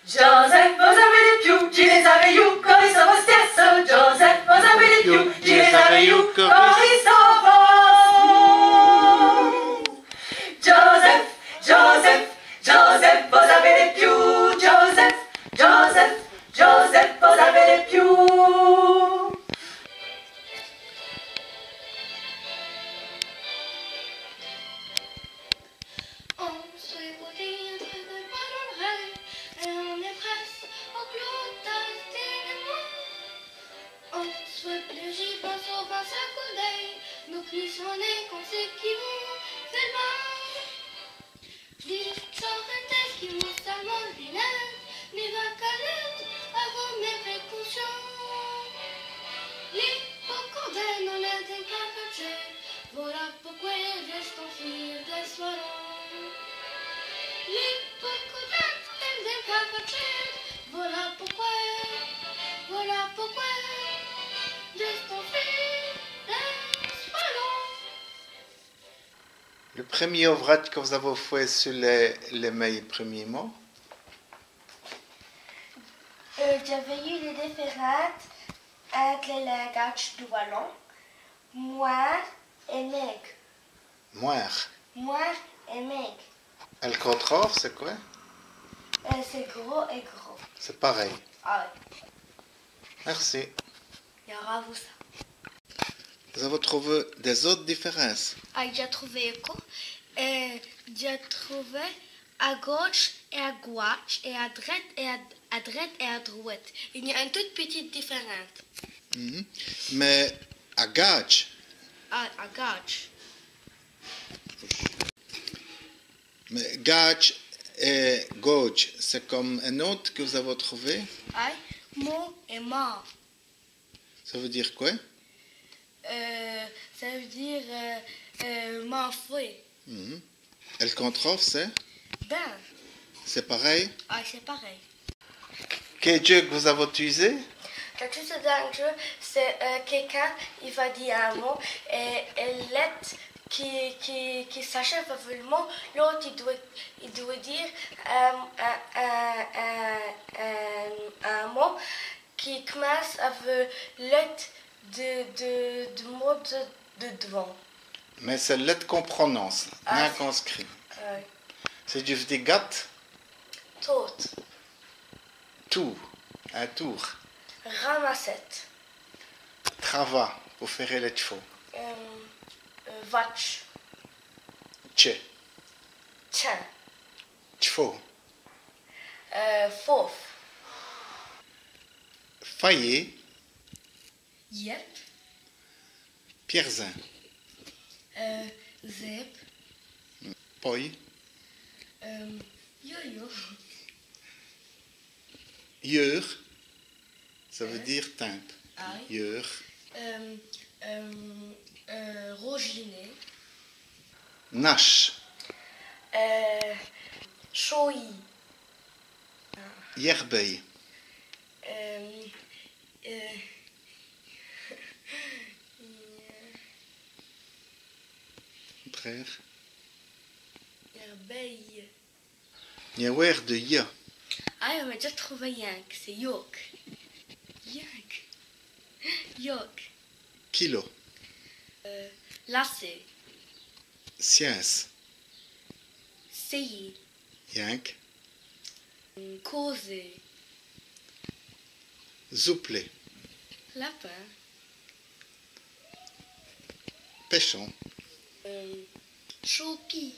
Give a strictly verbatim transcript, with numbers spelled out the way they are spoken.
Joseph, vos-avez lès pioûs, dji lès-aveu, quand i s'è va s' tièsse. Joseph, vos-avez lès pioûs, dji lès-aveu, quand i s'è va. Joseph, Joseph, Joseph, vos-avez lès pioûs. Joseph, Joseph, Joseph, vos-avez lès pioûs. On s'èst botî entre deûs ballons rèds èt on-èst prèsse au clôtard dè mont. On s'èst pléji bin sovint s'acôrder, nos cris on-èst come cès qui vont fé l' bin. Li tchôd èst-ce qui m' sèt mâle vènu, mi va caler avou mès précaucions. Li pau condène on-èst dins l' caratchè, vola pouqwè dj' rèste on fîr dè s' walon. Li pau condène on-èst dins l' caratchè, vola pouqwè, vola pouqwè dj' rèste on fîr dè s' walon. Li prumî ouvradje qui vos-avoz fêt su lès, lès mèyes prumîs mots? Euh, dj'aveu ieû lès diférinces ètur lès lingadjes dè walon. Mwârt èt mingue. Mwârt. Mwârt èt mingue. Èt l' contrare, c'èst qwè? Euh, c'èst gros èt gros. C'èst parèy. Ah wè. Mèrci. Vos-avoz trouvè dès-ôtes diférinces? Ah, dj'a trouvè co. Euh, dj'a trouvè a gauje èt a gwadje, èt a drète èt a, a drète èt a drwète. I-gn-a one toute pitite diférence. Mhm. Mins a gadje. A, a gadje. Mins gadje èt gauje, c'èst come on-ôte qui vos-avoz trouvè? Ây, mau èt mau. Ça vout dîre qwè? Euh, ça vout dîre, euh, euh, mau fwért. Mhm. Èt l' contrare, c'èst? Bin. C'èst parèy? Ah, c'èst parèy. Qué djeu qu' vos-avoz ûsé? Qué djeu, c'è-st-on djeu, c'èst, euh, quéqu'un, i va dîre on mot, èt, èt l' lète qui, qui, qui s'achève avou l' mot, l'ôte, i dwèt, i dwèt dîre, euh, on, on, on, on mot qui c'mince avou l' lète dè, dè, dè mot dè, dè d'vant. Mins c'èst l' lète qu'on prononce, ah, nin qu'on scrît. Ây. C'èst du, dji vos di, gate. Toûte. Toût. On toût. Ramassète. Travat, pou fé lès tch'vaus. Euh, euh, vatche. Tchè. Tchin. Tch'vaus. Euh, fauve. Fayî. Yèpe. Pièrzin. Euh, zèbe. Poy. Euh, yo-yo. Yeûr. Ça vout dîre timpe. Ây. Yeûr. Euh, euh, euh, rojiné. Nache. Euh, chôyî. Yèrbèye. Euh, euh, brêre. Yèrbèye. I-gn-a wêre dès i. Ah, mins dj'a trouvè yinke, c'èst yôke. Yinke. Yôke. Kilo. Euh, lacet. Sièsse. Sèyî. Yinke. Causer. Zoupeler. Lapin. Pèchon. Euh, chôkî.